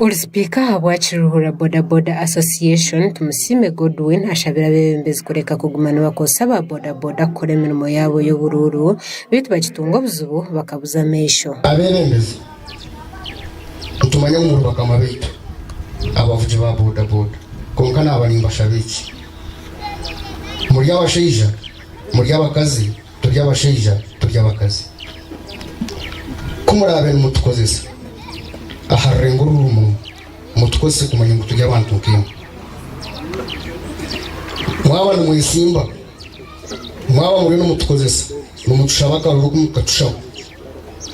Ori sipiika ahabwa Kiruhura Boda Boda Association, Tumusiime Godwin ashabire abeebembezi kureka kuguma nibakozesa aba boda boda kukora emirimo yaabo y'oburuuru beitu bakitunga obuzibu bakabuza amaisho. Abeebembezi nitumanya ngu muri bakama baitu abavugi ba boda boda kwonka naaba nimbashaba eki, muri abashaija muri abakazi Turi abashaija, turi abakazi. Ku muraabe nimutukozesa aha rurengo orurimu, mutukozese kumanya ngu turi abantu nkaimwe. Mwaba nimwesimba, mwaba muriyo nimutukozesa, nimutushaba akaruru oku mukatushaba,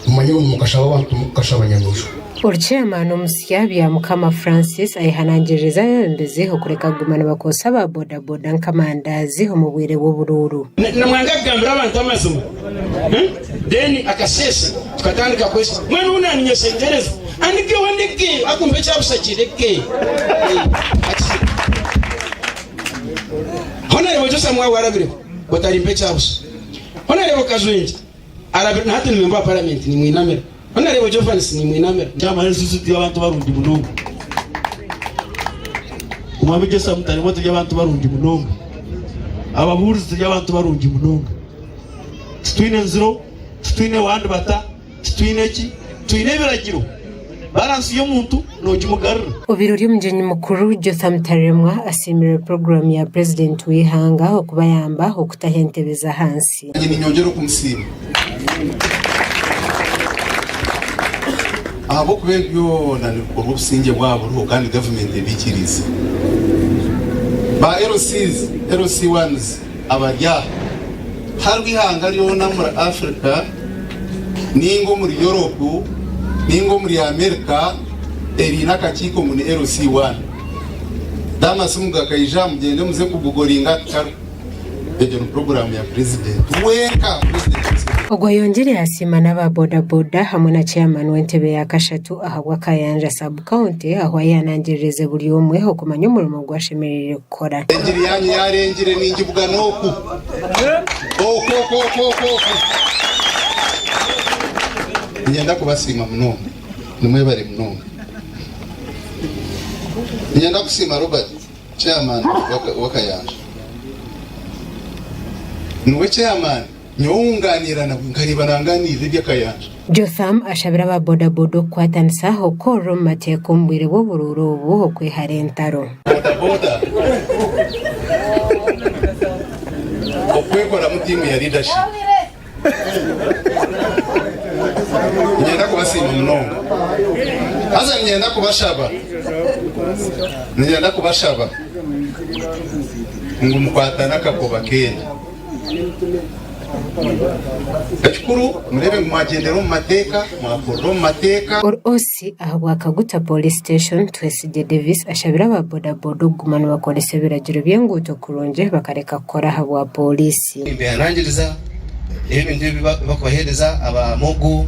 mumanye ngu nimukashaba abantu timurikukashaba nyamaishwa. Ori Chairman omusya, Byamukama Francis ayehanangiririza abeebembezi okureka kuguma nibakozesa aba boda boda nk'amandaazi omu bwire bw'oburuuru. Nimwanga kugambira abantu amazima then akasheeshe tukatandika kwesha mbwenu obu naninyeshengyereza andigeho ndeke akumpa ekyabusha kireke. Honourable Joshua Mwawu arabireho otarimpa ekyabusha. Honourable Kajwengye arabire na hati ni member wa parliament nimwinamira. Honourable Jovanis nimwinamira. Kyamara ensusu turi abantu barungi munonga. Omwami Joshua Mutaremwa turi abantu barungi munonga. Ababuurizi turi abantu barungi munonga. Titwine nziro, titwine wandibata, titwine ki, twine ebiragiro. Baransi y'omuntu nogimugarura. Obaire ori omugyenyi mukuru, Jotham Taremwa asiimire puroguraamu ya Purezidenti w'eihanga okubayamba okutaho entebe z'ahansi. Naanye niinyongyera okumusiima ahabw'okuba ebi byona nibikorwa obusingye bwaba buriho kandi gavumenti ebiikiriize. Ba LCs, LC ones abari aha, tihariho ihanga ryona omuri Africa nainga omuri Europe nainga omuri America eriine akakiiko ngu ni LC one. N'amasimu gakaija mugyende muze kugugoringa tikariho. Egyo ni puroguraamu ya purezidenti wenka, Purezidenti Museveni. Ogwo ayongyire yasiima n'aba boda boda hamwe na chairman w'entebe ya kashatu ahabw'Akayanja sub county ahu ayehanangiririze buri omwe okumanya omurimo ogu ashemereire kukora. Engiri yaanyu yaarengire ningibugana oku, oku, oku, oku, oku, oku. Niinyenda kubasiima munonga. Nimwebare munonga. Niinyenda kusiima Robert. Chairman w'Akayanja niwe chairman nyowe ou nganiira nawe nkareeba nanganiirira eby'Akayanja. Jotham ashabire aba boda boda okukwatanisa okukorera omu mateeka omu bwire bw'oburuuru obu okwehara entaro. Boda boda okwekoramu tiimu ya leadership. Niinyenda kubasiima munonga. Haza niinyenda kubashaba, niinyenda kubashaba ngu mukwatane akakoba keenyu. Ekikuru mureebe ngu mwagyendera omu mateeka, mwakorera omu mateeka. Ori OC ahabwa Kaguta Police Station, Twesigye Davis ashabire aba boda boda okuguma nibakoresa ebiragiro by'enguuto kurungi bakareka kukora ahabwa pooriisi. Nimbehanangiriza ebintu ebi bakubahereza aba mogo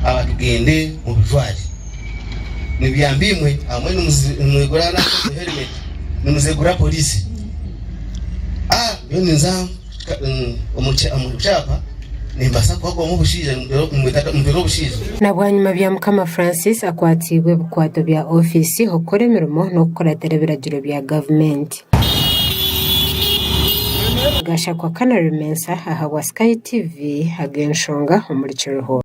aba tugende mubijware nibiyamba imwe abamwe nimwegura na helmet nimuzegura polisi ah nyowe ninza omu kyapa nimbasa kuhagwamu obushaija nimutera obushaija. Na bwanyima Byamukama Francis akwatsiibwe ebikwato bya ofiisi okukora emirimo n'okukuratira ebiragiro bya gavumenti. Gashakwa Canary Mensah ahabwa Sky TV ag'enshonga omuri Kiruhura.